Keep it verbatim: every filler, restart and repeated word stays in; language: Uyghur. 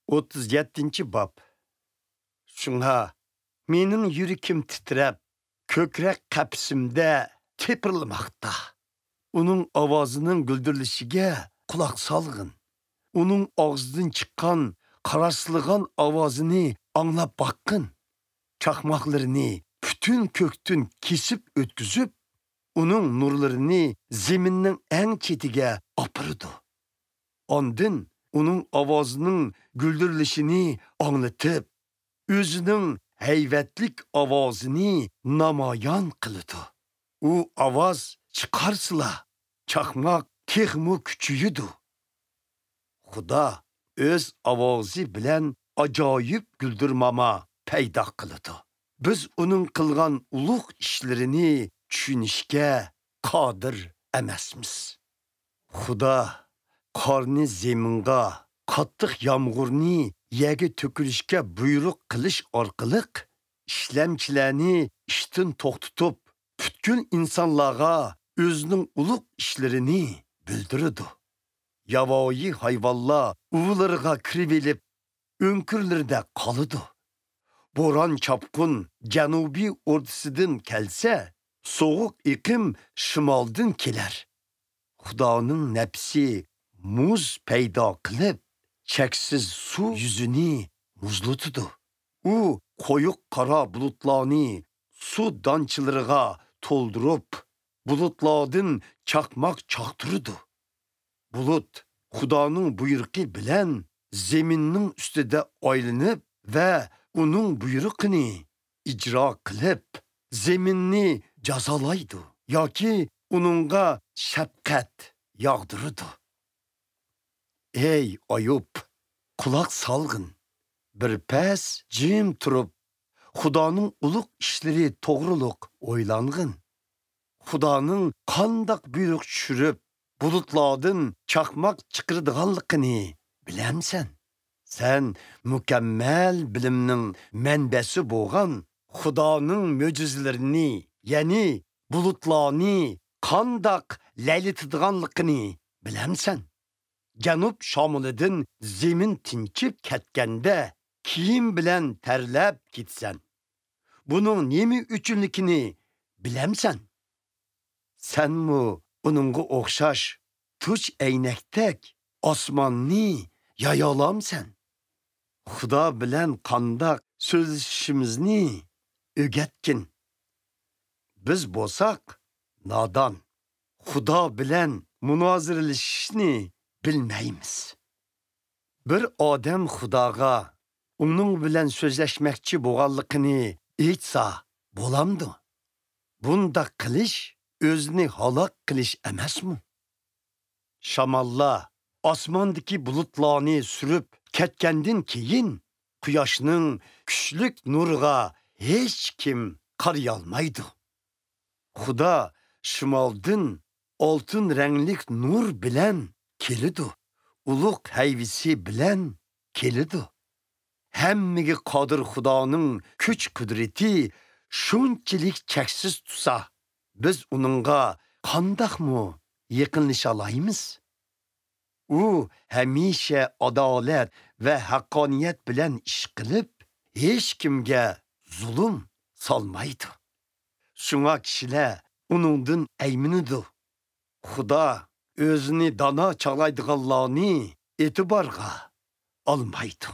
ئوتتۇز يەتتىنچى باب. شۇڭا مېنىڭ يۈرىكىم تىترەپ، كۆكرەك قەپىسىمدە تېپىرلىماقتا. ئۇنىڭ ئاۋازىنىڭ گۈلدۈرلىشىگە قۇلاق سالغىن. ئۇنىڭ ئاغزىدىن چىققان قاراسلىغان ئاۋازىنى ئاڭلاپ باققىن. چاقماقلىرىنى پۈتۈن كۆكتىن كېسىپ ئۆتكۈزۈپ، ئۇنىڭ نۇرلىرىنى زېمىننىڭ ئەڭ چېتىگە ئاپىرىدۇ. ئاندىن ئۇنىڭ ئاۋازىنىڭ گۈلدۈرلىشىنى ئاڭلىتىپ، ئۆزىنىڭ ھەيۋەتلىك ئاۋازىنى نامايان قىلىدۇ. ئۇ ئاۋاز چىقارسىلا، چاقماق تېخىمۇ كۈچىيىدۇ. خۇدا ئۆز ئاۋازى بىلەن ئاجايىپ گۈلدۈرماما پەيدا قىلىدۇ. بىز ئۇنىڭ قىلغان ئۇلۇغ ئىشلىرىنى چۈشىنىشكە قادىر ئەمەسمىز. خۇدا قارنى زېمىنغا، قاتتىق يامغۇرنى يەرگە تۆكۈلۈشكە بۇيرۇق قىلىش ئارقىلىق ئىشلەمچىلەرنى ئىشتىن توختىتىپ، پۈتكۈل ئىنسانلارغا ئۆزىنىڭ ئۇلۇغ ئىشلىرىنى بىلدۈرىدۇ. ياۋايى ھايۋانلار ئۇۋىلىرىغا كىرىۋېلىپ، ئۆڭكۈرلىرىدە قالىدۇ. بوران-چاپقۇن جەنۇبىي ئوردىسىدىن كەلسە، سوغۇق ئېقىم شىمالدىن كېلەر. خۇدانىڭ نەپسى مۇز پەيدا قىلىپ، چەكسىز سۇ يۈزىنى مۇزلىتىدۇ. ئۇ قويۇق قارا بۇلۇتلارنى سۇ دانچىلىرىغا تولدۇرۇپ، بۇلۇتلاردىن چاقماق چاقتۇرىدۇ. بۇلۇت خۇدانىڭ بۇيرۇقى بىلەن زېمىننىڭ ئۈستىدە ئايلىنىپ ۋە ئۇنىڭ بۇيرۇقىنى ئىجرا قىلىپ، زېمىننى جازالايدۇ ياكى ئۇنىڭغا شەپقەت ياغدۇرىدۇ. ئەي ئايۇب، قۇلاق سالغىن. بىر پەس جىم تۇرۇپ، خۇدانىڭ ئۇلۇغ ئىشلىرى توغرۇلۇق ئويلانغىن. خۇدانىڭ قانداق بۇيرۇق چۈشۈرۈپ، بۇلۇتلاردىن چاقماق چىقىرىدىغانلىقىنى بىلەمسەن؟ سەن مۇكەممەل بىلىمنىڭ مەنبەسى بولغان خۇدانىڭ مۆجىزىلىرىنى، يەنى بۇلۇتلارنى قانداق لەيلىتىدىغانلىقىنى بىلەمسەن؟ جەنۇب شامىلىدىن زېمىن تىنچىپ كەتكەندە، كىيىم بىلەن تەرلەپ كېتىسەن. بۇنىڭ نېمە ئۈچۈنلۈكىنى بىلەمسەن؟ سەنمۇ ئۇنىڭغا ئوخشاش تۇش ئەينەكتەك ئاسماننى يايالامسەن؟ خۇدا بىلەن قانداق سۆزلىشىشىمىزنى ئۆگەتكىن. بىز بولساق نادان، خۇدا بىلەن مۇنازىرىلىشىشنى بىلمەيمىز. بىر ئادەم خۇداغا ئۇنىڭ بىلەن سۆزلەشمەكچى بولغانلىقىنى ئېيتسا بولامدۇ؟ بۇنداق قىلىش ئۆزىنى ھالاك قىلىش ئەمەسمۇ؟ شاماللار ئاسماندىكى بۇلۇتلارنى سۈرۈپ كەتكەندىن كېيىن، قۇياشنىڭ كۈچلۈك نۇرىغا ھېچكىم قارىيالمايدۇ. خۇدا شىمالدىن ئالتۇن رەڭلىك نۇر بىلەن كېلىدۇ، ئۇلۇغ ھەيۋىسى بىلەن كېلىدۇ. ھەممىگە قادىر خۇدانىڭ كۈچ-قۇدرىتى شۇنچىلىك چەكسىز تۇرسا، بىز ئۇنىڭغا قانداقمۇ يېقىنلىشالايمىز؟ ئۇ ھەمىشە ئادالەت ۋە ھەققانىيەت بىلەن ئىش قىلىپ، ھېچكىمگە زۇلۇم سالمايدۇ. شۇڭا كىشىلەر ئۇنىڭدىن ئەيمىنىدۇ. خۇدا ئۆزىنى دانا چاغلايدىغانلارنى ئېتىبارغا ئالمايدۇ.